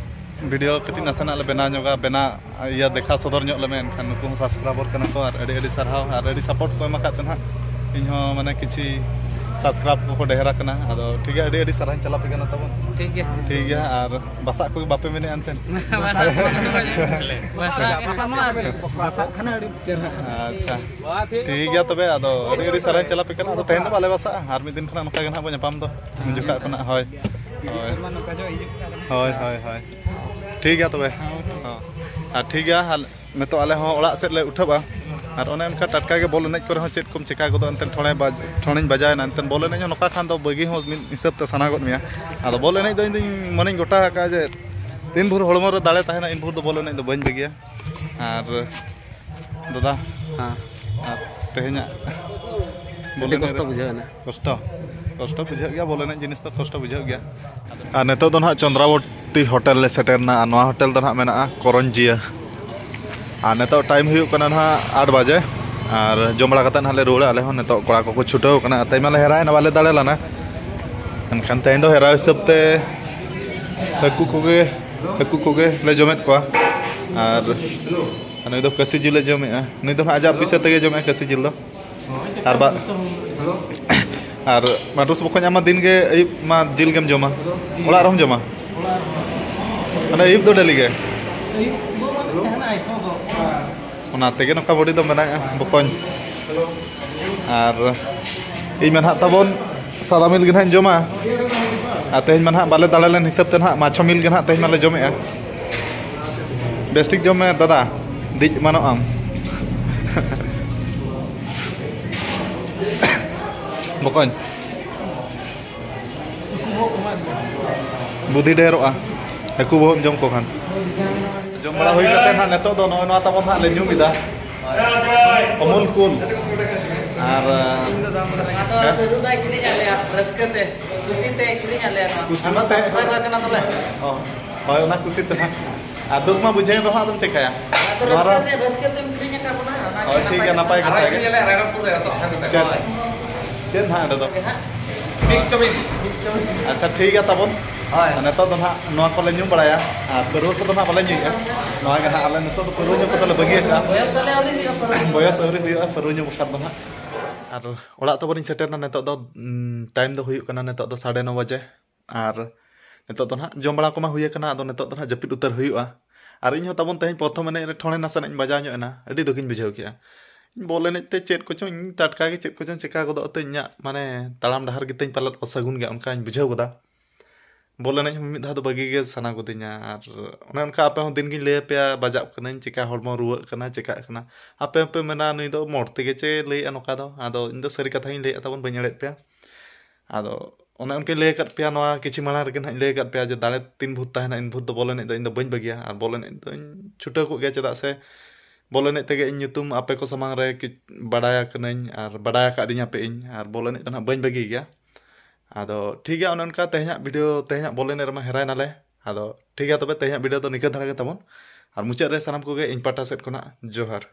ᱵᱷᱤᱰᱤᱭᱳ ᱠᱟᱹᱴᱤᱡ ᱱᱟᱥᱮᱱᱟᱜ ᱞᱮ ᱵᱮᱱᱟᱣ ᱧᱚᱜᱟ, ᱵᱮᱱᱟᱣ ᱤᱭᱟᱹ ᱫᱮᱠᱷᱟᱣ ᱥᱚᱫᱚᱨ ᱧᱚᱜ ᱞᱮᱢᱮ, ᱮᱱᱠᱷᱟᱱ ᱱᱩᱠᱩ ᱦᱚᱸ ᱥᱟᱵᱥᱠᱨᱟᱭᱵᱟᱨ ᱠᱟᱱᱟ ᱠᱚ᱾ ᱟᱨ ᱟᱹᱰᱤ ᱟᱹᱰᱤ ᱥᱟᱨᱦᱟᱣ, ᱟᱨ ᱟᱹᱰᱤ ᱥᱟᱯᱳᱨᱴ ᱠᱚ ᱮᱢ ᱟᱠᱟᱫ ᱛᱮ ᱱᱟᱦᱟᱜ ᱤᱧ ᱦᱚᱸ ᱢᱟᱱᱮ ᱠᱤᱪᱷᱤ ᱥᱟᱵᱥᱠᱨᱟᱭᱤᱵ ᱠᱚᱠᱚ ᱰᱷᱮᱨ ᱟᱠᱟᱱᱟ᱾ ᱟᱫᱚ ᱴᱷᱤᱠ ᱜᱮᱭᱟ, ᱟᱹᱰᱤ ᱟᱹᱰᱤ ᱥᱟᱨᱦᱟᱣ ᱤᱧ ᱪᱟᱞᱟᱯᱮ ᱠᱟᱱᱟ ᱛᱟᱵᱚᱱ᱾ ᱴᱷᱤᱠ ᱜᱮᱭᱟ᱾ ᱴᱷᱤᱠ ᱜᱮᱭᱟ, ᱟᱨ ᱵᱟᱥᱟᱜ ᱠᱚ ᱵᱟᱯᱮ ᱢᱮᱱᱮᱫᱼᱟ ᱮᱱᱛᱮ? ᱵᱟᱥᱟᱜ ᱥᱚᱢᱚᱭ ᱵᱟᱥᱟᱜ ᱠᱷᱟᱱ ᱟᱹᱰᱤ ᱪᱮᱦᱨᱟ᱾ ᱟᱪᱪᱷᱟ, ᱴᱷᱤᱠ ᱜᱮᱭᱟ ᱛᱚᱵᱮ, ᱟᱫᱚ ᱟᱹᱰᱤ ᱟᱹᱰᱤ ᱥᱟᱨᱦᱟᱣ ᱤᱧ ᱪᱟᱞᱟᱯᱮ ᱠᱟᱱᱟ᱾ ᱟᱫᱚ ᱛᱮᱦᱮᱧ ᱫᱚ ᱵᱟᱞᱮ ᱵᱟᱥᱟᱜᱼᱟ, ᱟᱨ ᱢᱤᱫ ᱫᱤᱱ ᱠᱷᱚᱱᱟᱜ ᱱᱚᱝᱠᱟ ᱜᱮ ᱱᱟᱦᱟᱜ ᱵᱚᱱ ᱧᱟᱯᱟᱢ ᱫᱚ, ᱩᱱ ᱡᱚᱠᱷᱟᱜ ᱠᱷᱚᱱᱟᱜ᱾ ᱦᱳᱭ, ᱦᱳᱭ, ᱦᱳᱭ, ᱦᱳᱭ᱾ ᱴᱷᱤᱠ ᱜᱮᱭᱟ ᱛᱚᱵᱮ᱾ ᱦᱚᱸ᱾ ᱟᱨ ᱴᱷᱤᱠ ᱜᱮᱭᱟ, ᱟᱨ ᱱᱤᱛᱚᱜ ᱟᱞᱮ ᱦᱚᱸ ᱚᱲᱟᱜ ᱥᱮᱫ ᱞᱮ ᱩᱴᱷᱟᱹᱣᱟ᱾ ᱟᱨ ᱚᱱᱮ ᱚᱱᱠᱟ ᱴᱟᱴᱠᱟ ᱜᱮ ᱵᱚᱞ ᱮᱱᱮᱡ ᱠᱚᱨᱮ ᱦᱚᱸ ᱪᱮᱫ ᱠᱚᱢ ᱪᱮᱠᱟ ᱜᱚᱫᱚᱜ, ᱮᱱᱛᱮ ᱴᱷᱚᱲᱮ ᱵᱟᱡ-, ᱴᱷᱚᱲᱮᱧ ᱵᱟᱡᱟᱣᱮᱱᱟ᱾ ᱮᱱᱛᱮ ᱵᱚᱞ ᱮᱱᱮᱡ ᱦᱚᱸ ᱱᱚᱝᱠᱟ ᱠᱷᱟᱱ ᱫᱚ ᱵᱟᱹᱜᱤ ᱦᱚᱸ ᱢᱤᱫ ᱦᱤᱥᱟᱹᱵ ᱛᱮ ᱥᱟᱱᱟ ᱜᱚᱫ ᱢᱮᱭᱟ᱾ ᱟᱫᱚ ᱵᱚᱞ ᱮᱱᱮᱡ ᱫᱚ ᱤᱧ ᱫᱚᱧ ᱢᱚᱱᱮᱧ ᱜᱚᱴᱟ ᱟᱠᱟᱫᱼᱟ ᱡᱮ ᱛᱤᱱ ᱵᱷᱳᱨ ᱦᱚᱲᱢᱚ ᱨᱮ ᱫᱟᱲᱮ ᱛᱟᱦᱮᱱᱟ, ᱤᱱ ᱵᱷᱳᱨ ᱫᱚ ᱵᱚᱞ ᱮᱱᱮᱡ ᱫᱚ ᱵᱟᱹᱧ ᱵᱟᱹᱜᱤᱭᱟ᱾ ᱟᱨ ᱫᱟᱫᱟ, ᱦᱮᱸ᱾ ᱟᱨ ᱛᱮᱦᱮᱧᱟᱜ ᱵᱚᱞ ᱟᱹᱰᱤ ᱮᱱᱮᱡ ᱠᱚᱥᱴᱚ ᱨᱮ ᱵᱩᱡᱷᱟᱹᱣ ᱮᱱᱟ᱾ ᱠᱚᱥᱴᱚ, ᱠᱚᱥᱴᱚ ᱵᱩᱡᱷᱟᱹᱜ ᱜᱮᱭᱟ, ᱵᱚᱞ ᱮᱱᱮᱡ ᱡᱤᱱᱤᱥ ᱫᱚ ᱠᱚᱥᱴᱚ ᱵᱩᱡᱷᱟᱹᱜ ᱜᱮᱭᱟ᱾ ᱟᱨ ᱱᱤᱛᱚᱜ ᱫᱚ ᱱᱟᱦᱟᱜ ᱪᱚᱱᱫᱨᱟᱵᱚᱛᱤ ᱦᱳᱴᱮᱞ ᱞᱮ ᱥᱮᱴᱮᱨ ᱮᱱᱟ᱾ ᱟᱨ ᱱᱚᱣᱟ ᱦᱳᱴᱮᱞ ᱫᱚ ᱱᱟᱦᱟᱜ ᱢᱮᱱᱟᱜᱼᱟ ᱠᱚᱨᱚᱧᱡᱤᱭᱟᱹ᱾ ᱟᱨ ᱱᱤᱛᱚᱜ ᱴᱟᱭᱤᱢ ᱦᱩᱭᱩᱜ ᱠᱟᱱᱟ ᱱᱟᱦᱟᱜ ᱟᱴ ᱵᱟᱡᱮ᱾ ᱟᱨ ᱡᱚᱢ ᱵᱟᱲᱟ ᱠᱟᱛᱮ ᱱᱟᱦᱟᱜ ᱞᱮ ᱨᱩᱣᱟᱹᱲᱟ᱾ ᱟᱞᱮ ᱦᱚᱸ ᱱᱤᱛᱚᱜ ᱠᱚᱲᱟ ᱠᱚᱠᱚ ᱪᱷᱩᱴᱟᱹᱣ ᱠᱟᱱᱟ᱾ ᱛᱮᱦᱮᱧ ᱢᱟᱞᱮ ᱦᱮᱨᱟᱭᱮᱱᱟ, ᱵᱟᱞᱮ ᱫᱟᱲᱮ ᱞᱮᱱᱟ᱾ ᱢᱮᱱᱠᱷᱟᱱ ᱛᱮᱦᱮᱧ ᱫᱚ ᱦᱮᱨᱟᱣ ᱦᱤᱥᱟᱹᱵ ᱛᱮ ᱦᱟᱹᱠᱩ ᱠᱚᱜᱮ, ᱦᱟᱹᱠᱩ ᱠᱚᱜᱮ ᱞᱮ ᱡᱚᱢᱮᱫ ᱠᱚᱣᱟ᱾ ᱟᱨ ᱱᱩᱭ ᱫᱚ ᱠᱟᱹᱥᱤ ᱡᱤᱞᱮ ᱡᱚᱢᱮᱫᱼᱟ᱾ ᱱᱩᱭ ᱫᱚ ᱦᱟᱸᱜ ᱟᱡᱟᱜ ᱯᱩᱭᱥᱟᱹ ᱛᱮᱜᱮ ᱡᱚᱢᱮᱫᱼᱟ ᱠᱟᱹᱥᱤ ᱡᱤᱞ ᱫᱚ᱾ ᱟᱨ ᱵᱟ-, ᱟᱨ ᱢᱟᱰᱨᱩᱥ ᱵᱚᱠᱚᱧ, ᱟᱢ ᱢᱟ ᱫᱤᱱ ᱜᱮ ᱟᱹᱭᱩᱵ ᱢᱟ ᱡᱤᱞ ᱜᱮᱢ ᱡᱚᱢᱟ, ᱚᱲᱟᱜ ᱨᱮᱦᱚᱸ ᱡᱚᱢᱟ, ᱢᱟᱱᱮ ᱟᱹᱭᱩᱵ ᱫᱚ ᱰᱮᱞᱤ ᱜᱮ᱾ ᱚᱱᱟ ᱛᱮᱜᱮ ᱱᱚᱝᱠᱟ ᱵᱚᱰᱤ ᱫᱚ ᱢᱮᱱᱟᱜᱼᱟ ᱵᱚᱠᱚᱧ᱾ ᱟᱨ ᱤᱧ ᱢᱟ ᱱᱟᱦᱟᱜ ᱛᱟᱵᱚᱱ ᱥᱟᱫᱟ ᱢᱤᱞ ᱜᱮ ᱱᱟᱦᱟᱜ ᱤᱧ ᱡᱚᱢᱟ᱾ ᱟᱨ ᱛᱮᱦᱮᱧ ᱢᱟ ᱱᱟᱦᱟᱜ ᱵᱟᱞᱮ ᱫᱟᱲᱮ ᱞᱮᱱ ᱦᱤᱥᱟᱹᱵ ᱛᱮ ᱱᱟᱦᱟᱜ ᱢᱟᱪᱷᱚ ᱢᱤᱞ ᱜᱮ ᱱᱟᱦᱟᱜ ᱛᱮᱦᱮᱧ ᱢᱟᱞᱮ ᱡᱚᱢᱮᱜᱼᱟ᱾ ᱵᱮᱥ ᱴᱷᱤᱠ ᱡᱚᱢ ᱢᱮ ᱫᱟᱫᱟ, ᱫᱤᱡ ᱮᱢᱟᱱᱚᱜ ᱟᱢ᱾ ᱵᱚᱠᱚᱧ, ᱵᱩᱫᱷᱤ ᱰᱷᱮᱨᱚᱜᱼᱟ ᱦᱟᱹᱠᱩ ᱵᱚᱦᱚᱜ ᱮᱢ ᱡᱚᱢ ᱠᱚ ᱠᱷᱟᱱ᱾ ᱡᱚᱢ ᱵᱟᱲᱟ ᱦᱩᱭ ᱠᱟᱛᱮ ᱱᱟᱦᱟᱜ ᱱᱤᱛᱚᱜ ᱫᱚ ᱱᱚᱜᱼᱚᱭ ᱱᱚᱣᱟ ᱛᱟᱵᱚᱱ ᱱᱟᱦᱟᱜ ᱞᱮ ᱧᱩ ᱠᱮᱫᱟ, ᱠᱚᱢᱚᱞ ᱠᱩᱞ᱾ ᱟᱨ ᱟᱫᱚ ᱥᱟᱹᱨᱩ ᱫᱟᱭ ᱠᱤᱨᱤᱧᱟᱫ ᱞᱮᱭᱟ ᱨᱟᱹᱥᱠᱟᱹ ᱛᱮ, ᱠᱩᱥᱤ ᱛᱮ ᱠᱤᱨᱤᱧᱟᱫ ᱞᱮᱭᱟ ᱱᱚᱣᱟ᱾ ᱠᱩᱥᱤ ᱟᱢᱟᱜ ᱛᱮ᱾ Subscriber ᱠᱟᱱᱟ ᱛᱟᱞᱮ᱾ ᱚ, ᱦᱳᱭ, ᱚᱱᱟ ᱠᱩᱥᱤ ᱛᱮ ᱱᱟᱦᱟᱜ᱾ ᱟᱨ ᱫᱩᱠ ᱢᱟ ᱵᱩᱡᱷᱟᱹᱣ ᱨᱮᱦᱚᱸ ᱟᱫᱚᱢ ᱪᱮᱠᱟᱭᱟ? ᱟᱫᱚ ᱱᱚᱣᱟ ᱨᱟᱹᱥᱠᱟᱹ ᱨᱮ ᱛᱮ, ᱨᱟᱹᱥᱠᱟᱹ ᱛᱮᱢ ᱠᱤᱨᱤᱧ ᱟᱠᱟᱫ ᱵᱚᱱᱟ, ᱚᱱᱟ ᱦᱳᱭ, ᱜᱮ ᱴᱷᱤᱠ ᱜᱮᱭᱟ, ᱱᱟᱯᱟᱭ ᱠᱟᱛᱷᱟ᱾ ᱟᱨ ᱜᱮ᱾ ᱠᱤᱨᱤᱧ ᱟᱞᱮ ᱨᱟᱭᱨᱚᱝᱯᱩᱨ ᱨᱮ, ᱟᱫᱚ ᱥᱟᱸᱜᱮ ᱛᱮ᱾ ᱪᱮᱫ? ᱦᱳᱭ᱾ ᱪᱮᱫ ᱱᱟᱦᱟᱜ ᱚᱸᱰᱮ ᱫᱚ? ᱦᱟᱸᱜ᱾ Mix chowmein᱾ Mix chowmein᱾ ᱟᱪᱪᱷᱟ, ᱴᱷᱤᱠ ᱜᱮᱭᱟ ᱛᱟᱵᱚᱱ᱾ ᱦᱳᱭ᱾ ᱱᱤᱛᱚᱜ ᱫᱚ ᱱᱟᱦᱟᱜ ᱱᱚᱣᱟ ᱠᱚᱞᱮ ᱧᱩ ᱵᱟᱲᱟᱭᱟ, ᱟᱨ ᱯᱟᱹᱨᱣᱟᱹ ᱠᱚᱫᱚ ᱱᱟᱦᱟᱜ ᱵᱟᱞᱮ ᱧᱩᱭᱮᱫᱼᱟ᱾ ᱱᱚᱣᱟ ᱜᱮ ᱱᱟᱦᱟᱜ ᱟᱞᱮ ᱱᱤᱛᱚᱜ ᱫᱚ ᱯᱟᱹᱨᱣᱟᱹ ᱧᱩ ᱠᱚᱫᱚ ᱞᱮ ᱵᱟᱹᱜᱤ ᱟᱠᱟᱫᱼᱟ᱾ ᱵᱚᱭᱚᱥ ᱛᱟᱞᱮ ᱟᱹᱣᱨᱤ ᱦᱩᱭᱩᱜᱼᱟ ᱯᱟᱹᱨᱣᱟᱹ ᱧᱩ᱾ ᱵᱚᱭᱚᱥ ᱟᱹᱣᱨᱤ ᱦᱩᱭᱩᱜᱼᱟ ᱯᱟᱹᱨᱣᱟᱹ ᱧᱩ ᱵᱟᱠᱷᱨᱟ ᱫᱚ ᱱᱟᱦᱟᱜ᱾ ᱟᱨ ᱚᱲᱟᱜ ᱛᱟᱵᱚᱱ ᱤᱧ ᱥᱮᱴᱮᱨᱱᱟ ᱱᱤᱛᱚᱜ ᱫᱚ, ᱩᱸ, time ᱫᱚ ᱦᱩᱭᱩᱜ ᱠᱟᱱᱟ ᱱᱤᱛᱚᱜ ᱫᱚ ᱥᱟᱲᱮ ᱱᱚ ᱵᱟᱡᱮ᱾ ᱟᱨ ᱱᱤᱛᱚᱜ ᱫᱚ ᱱᱟᱦᱟᱜ ᱡᱚᱢ ᱵᱟᱲᱟ ᱠᱚᱢᱟ ᱦᱩᱭ ᱟᱠᱟᱱᱟ, ᱟᱫᱚ ᱱᱤᱛᱚᱜ ᱫᱚ ᱱᱟᱦᱟᱜ ᱡᱟᱹᱯᱤᱫ ᱩᱛᱟᱹᱨ ᱦᱩᱭᱩᱜᱼᱟ᱾ ᱟᱨ ᱤᱧ ᱦᱚᱸ ᱛᱟᱵᱚᱱ ᱛᱮᱦᱮᱧ ᱯᱨᱚᱛᱷᱚᱢ ᱮᱱᱮᱡ ᱨᱮ ᱴᱷᱚᱲᱮ ᱱᱟᱥᱮᱱᱟᱜ ᱤᱧ ᱵᱟᱡᱟᱣ ᱧᱚᱜ ᱮᱱᱟ, ᱟᱹᱰᱤ ᱫᱩᱠᱤᱧ ᱵᱩᱡᱷᱟᱹᱣ ᱠᱮᱜᱼᱟ᱾ ᱵᱚᱞ ᱮᱱᱮᱡ ᱛᱮ ᱪᱮᱫ ᱠᱚᱪᱚᱝ ᱤᱧ ᱴᱟᱴᱠᱟ ᱜᱮ ᱪᱮᱫ ᱠᱚᱪᱚᱝ ᱪᱮᱠᱟ ᱜᱚᱫᱚᱜ ᱛᱮ ᱤᱧᱟᱹᱜ ᱢᱟᱱᱮ ᱛᱟᱲᱟᱢ ᱰᱟᱦᱟᱨ ᱜᱮᱛᱤᱧ ᱯᱟᱞᱮᱫ ᱚᱥᱟᱹᱜᱩᱱ ᱜᱮᱭᱟ, ᱚᱱᱠᱟᱧ ᱵᱩᱡᱷᱟᱹᱣ ᱜᱚᱫᱟ᱾ ᱵᱚᱞ ᱮᱱᱮᱡ ᱦᱚᱸ ᱢᱤᱫ ᱫᱷᱟᱣ ᱫᱚ ᱵᱟᱹᱜᱤ ᱜᱮ ᱥᱟᱱᱟ ᱜᱚᱫᱤᱧᱟ᱾ ᱟᱨ ᱚᱱᱮ ᱚᱱᱠᱟ ᱟᱯᱮ ᱦᱚᱸ ᱫᱤᱱ ᱜᱤᱧ ᱞᱟᱹᱭ ᱟᱯᱮᱭᱟ, ᱵᱟᱡᱟᱜ ᱠᱟᱹᱱᱟᱹᱧ, ᱪᱮᱠᱟ ᱦᱚᱲᱢᱚ ᱨᱩᱣᱟᱹᱜ ᱠᱟᱱᱟ, ᱪᱮᱠᱟᱜ ᱠᱟᱱᱟ᱾ ᱟᱯᱮ ᱦᱚᱸᱯᱮ ᱢᱮᱱᱟ, "ᱱᱩᱭ ᱫᱚ ᱢᱚᱴ ᱛᱮᱜᱮ ᱪᱮ ᱞᱟᱹᱭᱮᱜᱼᱟ ᱱᱚᱝᱠᱟ ᱫᱚ?" ᱟᱫᱚ ᱤᱧ ᱫᱚ ᱥᱟᱹᱨᱤ ᱠᱟᱛᱷᱟ ᱜᱤᱧ ᱞᱟᱹᱭᱮᱜᱼᱟ, ᱛᱟᱵᱚᱱ ᱵᱟᱹᱧ ᱮᱲᱮᱫ ᱯᱮᱭᱟ᱾ ᱟᱫᱚ ᱚᱱᱮ ᱚᱱᱠᱟᱧ ᱞᱟᱹᱭ ᱟᱠᱟᱫ ᱯᱮᱭᱟ, ᱱᱚᱣᱟ ᱠᱤᱪᱷᱩ ᱢᱟᱲᱟᱝ ᱨᱮᱜᱮ ᱱᱟᱦᱟᱜ ᱤᱧ ᱞᱟᱹᱭ ᱟᱠᱟᱫ ᱯᱮᱭᱟ ᱡᱮ ᱫᱟᱲᱮ ᱛᱤᱱ ᱵᱷᱳᱨ ᱛᱟᱦᱮᱱᱟ, ᱤᱱ ᱵᱷᱳᱨ ᱫᱚ ᱵᱚᱞ ᱮᱱᱮᱡ ᱫᱚ ᱤᱧ ᱫᱚ ᱵᱟᱹᱧ ᱵᱟᱹᱜᱤᱭᱟ᱾ ᱟᱨ ᱵᱚᱞ ᱮᱱᱮᱡ ᱫᱚᱧ ᱪᱷᱩᱴᱟᱹᱣ ᱠᱚᱜ ᱜᱮᱭᱟ, ᱪᱮᱫᱟᱜ ᱥᱮ ᱵᱚᱞ ᱮᱱᱮᱡ ᱛᱮᱜᱮ ᱤᱧ ᱧᱩᱛᱩᱢ ᱟᱯᱮ ᱠᱚ ᱥᱟᱢᱟᱝ ᱨᱮ ᱠᱤ-, ᱵᱟᱰᱟᱭ ᱟᱠᱟᱱᱟᱹᱧ ᱟᱨ ᱵᱟᱰᱟᱭ ᱟᱠᱟᱫᱤᱧᱟ ᱯᱮ ᱤᱧ, ᱟᱨ ᱵᱚᱞ ᱮᱱᱮᱡ ᱫᱚ ᱱᱟᱦᱟᱜ ᱵᱟᱹᱧ ᱵᱟᱹᱜᱤ ᱜᱮᱭᱟ᱾ ᱟᱫᱚ ᱴᱷᱤᱠ ᱜᱮᱭᱟ, ᱚᱱᱮ ᱚᱱᱠᱟ ᱛᱮᱦᱮᱧᱟᱜ video, ᱛᱮᱦᱮᱧᱟᱜ ᱵᱚᱞ ᱮᱱᱮᱡ ᱨᱮᱢᱟ ᱦᱮᱨᱟᱭ ᱱᱟᱞᱮ᱾ ᱟᱫᱚ ᱴᱷᱤᱠ ᱜᱮᱭᱟ, ᱛᱚᱵᱮ ᱛᱮᱦᱮᱧᱟᱜ video ᱫᱚ ᱱᱤᱠᱟᱹ ᱫᱷᱟᱨᱟ ᱜᱮ ᱛᱟᱵᱚᱱ, ᱟᱨ ᱢᱩᱪᱟᱹᱫ ᱨᱮ ᱥᱟᱱᱟᱢ ᱠᱚᱜᱮ ᱤᱧ ᱯᱟᱦᱴᱟ ᱥᱮᱫ ᱠᱷᱚᱱᱟᱜ ᱡᱚᱦᱟᱨ᱾